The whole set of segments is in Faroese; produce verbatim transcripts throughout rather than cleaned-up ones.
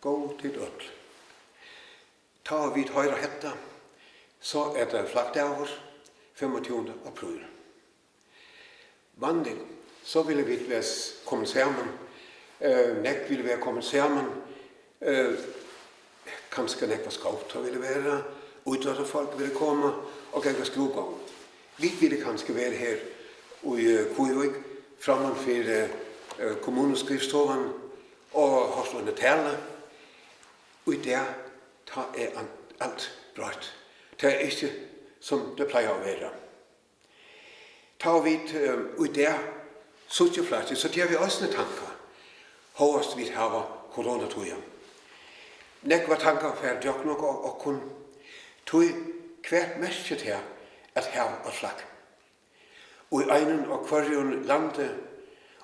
Góðu tit øll. Tá vit hoyra hetta, so er tað flaggdagur, fimmogtjúgunda apríl. Vanliga, so vilja vit vera s-, komin saman, eh, nógv vilja vera komin saman, eh, kanska nógvar skótar vilja vera, ítróttafólk vilja koma og ganga skrúðgongd. Vit vilja kanska vera her í, eh, Kvívík, framman fyri, eh, kommunuskrivstovan og hoyrt eina talu. Í dag, tá er an-, alt broytt. Tað er ikki, sum tað pleigur at vera. Tá vit, eh, í dag síggja flaggið, so gera vit eisini tankar, hóast vit hava koronatíðir. Nógvar tankar fara gjøgnum ok-, okkum, tí hvat merkir tað at hava eitt flagg? Í einum og hvørjum landi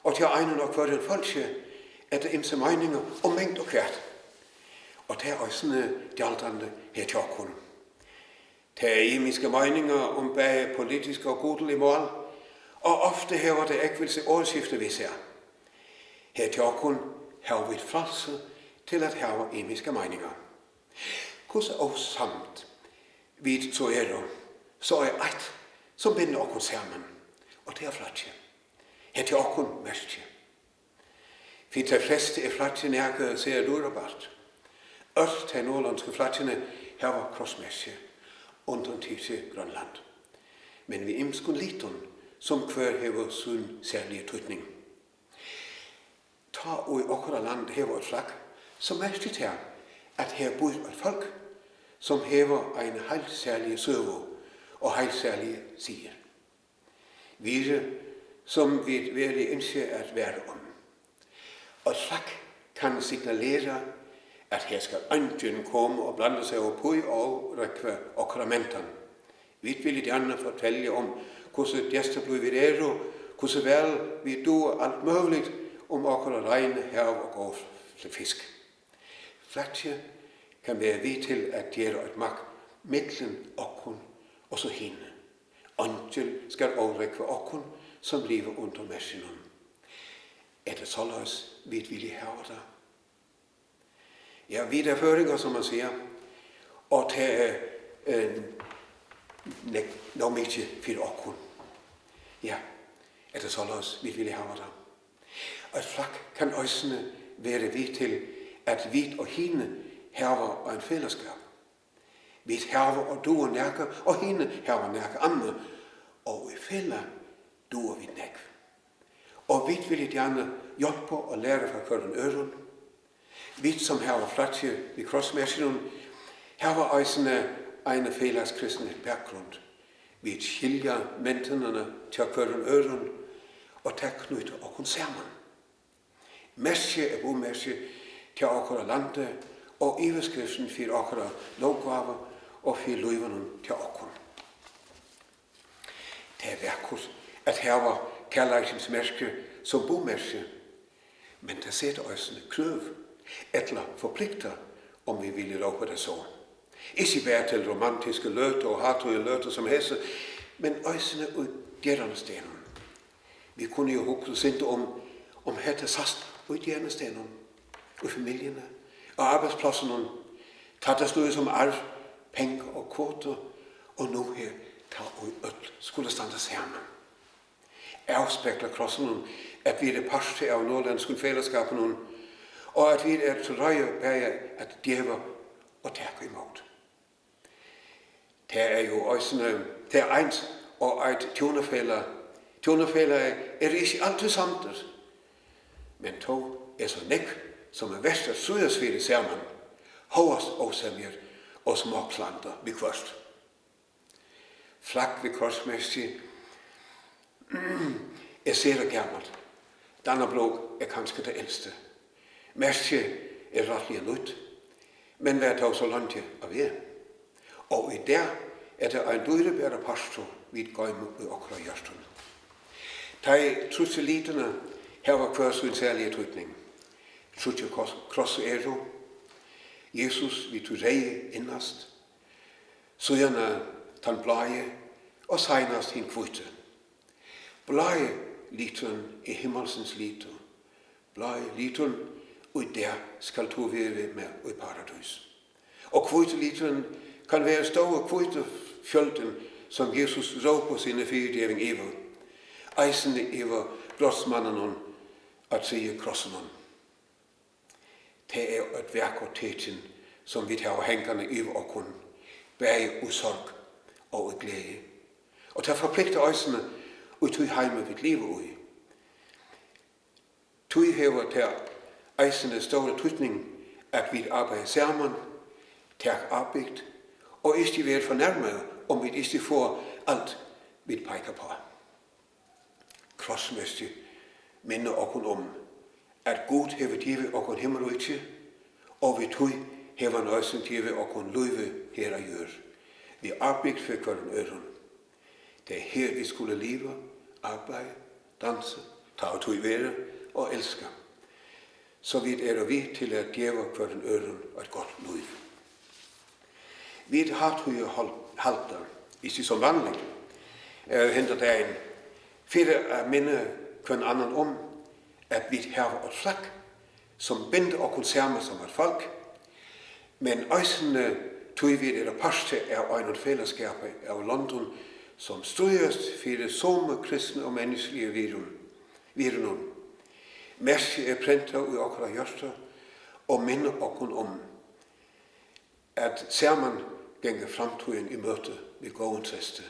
og hjá einum og hvørjum fólki er tað ymsar meiningar um mangt og hvat. Og tað er eisini gjaldandi her hjá okkum. Tað eru ymiskar meiningar um bæði politisk og gudolig mál, og ofta hevur tað ógvuslig orðaskifti við sær. Her hjá okkum hava vit frælsi til at hava ymiskar meiningar. Hvussu ósamd vit so eru, so er eitt, sum bindur okkum saman, og tað er flaggið. Her hjá okkum merkið. Fyri tey flestu er flaggið nakað sera dýrabært. Øll tey norðurlendsku flaggini hava krossmerki, undantikið Grønland. Men við ymiskum litum, sum hvør hevur sín serliga týdning. Tá ið okkara land hevur eitt flagg, so merkir tað, at her býr eitt fólk, sum hevur eina heilt serliga søgu og heilt serliga siðir. Virði, sum vit veruliga ynskja at vera um. Eitt flagg kann signalera, at her skal eingin koma og blanda seg upp í og órógva okkara mentan. Vit vilja gjarna fortelja um, hvussu gestablíð vit eru, hvussu væl vit duga alt møguligt um okkara reina hav og góð fisk. Flaggið kann vera við til at gera eitt mark millum okkum og so hini. Eingin skal órógva okkum, sum liva undir merkinum. Er tað soleiðis, vit vilja hava tað? Ja, vit eru føroyingar, sum man sigur, og tað er, eh, nógv, nóg mikið fyri okkum. Ja, er tað soleiðis, vit vilja hava tað? Eitt flagg kann eisini vera við til, at vit og hini hava ein felagsskap. Vit hava og duga nakað, og hini hava nakað annað, og í felag duga vit nógv. Og vit vilja gjarna hjálpa og læra frá hvørjum øðrum. Vit, sum hava flaggið við krossmerkinum, hava eisini eina felagskristna bakgrund. Vit skilja mentanina hjá hvørjum øðrum, og tað knýtir okkum saman. Merkið er búmerki hjá okkara landi og yvirskriftin fyri okkara lóggávu og fyri lívinum hjá okkum. Tað er vakurt at hava kærleikans merki sum búmerki, men tað setir eisini krøv ella forpliktar, um vit vilja rópa tað so. Ikki bara til romantisku løtu og hátíðarløtu sum hesa, men eisini í gerandisdegnum. Vit kunnu jú hugsa eitt sindur um, um hetta sæst í gerandisdegnum, í familjuni, á arbeiðsplássinum, tá tað snýr seg um arv, pengar og kvotu, og nú her, tá ið øll skulu standa saman. Avspeglar krossurin, at vit eru partur av norðurlendskum felagsskapinum, og at vit eru til reiðar bæði at geva og taka ímóti. Tað er jú eisini, tað er eins og eitt hjúnafelag. Hjúnafelagið er ikki altíð samdur, men tó er so nógv, sum er vert at stríðast fyri saman, hóast ósemjur og smáklandrar viðhvørt. Flagg við krossmerki er sera gamalt. Dannebrog er kanska tað elsta. Merkið er rættiliga nýtt, men var tó so leingi á veg. Og í dag er tað ein dýribær partur, vit goyma í okkara hjørtum. Teir tríggir litirnir hava hvør sín serliga týdning. Tríggir kos-, krossar eru. Jesus við tí reyða innast, síðani tann blái og seinast hin hvíti. Blái liturin er himmilsins litur. Blái liturin Í dag skalt tú vera við mær í paradís. Og hvíti liturin kann vera stóri hvíti fjøldin, sum Jesus rópar sína fyrigeving yvir, eisini yvir brotsmanninum á triðja krossinum. Tað er eitt vakurt tekin, sum vit hava hangandi yvir okkum, bæði í sorg og í gleði. Og tað forpliktar eisini í tí heimi, vit liva í. Tí hevur tað eisini stóran týdning, at vit arbeiða saman, taka ábyrgd og ikki vera fornærmaðir, um vit ikki fáa alt, vit peika uppá. Krossmerkið minnir okkum um, at Gud hevur givið okkum himmalríkið, og við tí hevur hann eisini givið okkum lívið her á jørð, við ábyrgd fyri hvørjum øðrum. Tað er her, vit skulu liva, arbeiða, dansa, tá og tíð vera, og elska, so vit eru við til at geva hvørjum øðrum eitt gott lív. Vit hátíðarhal-, halda, ikki sum vanligt, eh, henda dagin, fyri at minna hvønn annan um, at vit hava eitt flagg, sum bindur okkum saman sum eitt fólk, men eisini tí vit eru partur av einum felagsskapi av londum, sum stríðast fyri somu kristnu og menniskjaligu virðum-, virðunum. Merkið er prentað í okkara hjarta og minnir okkum um, at saman ganga framtíðin í møti við góðum treysti,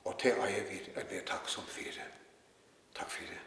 og tað eiga vit at vera takksom fyri. Takk fyri.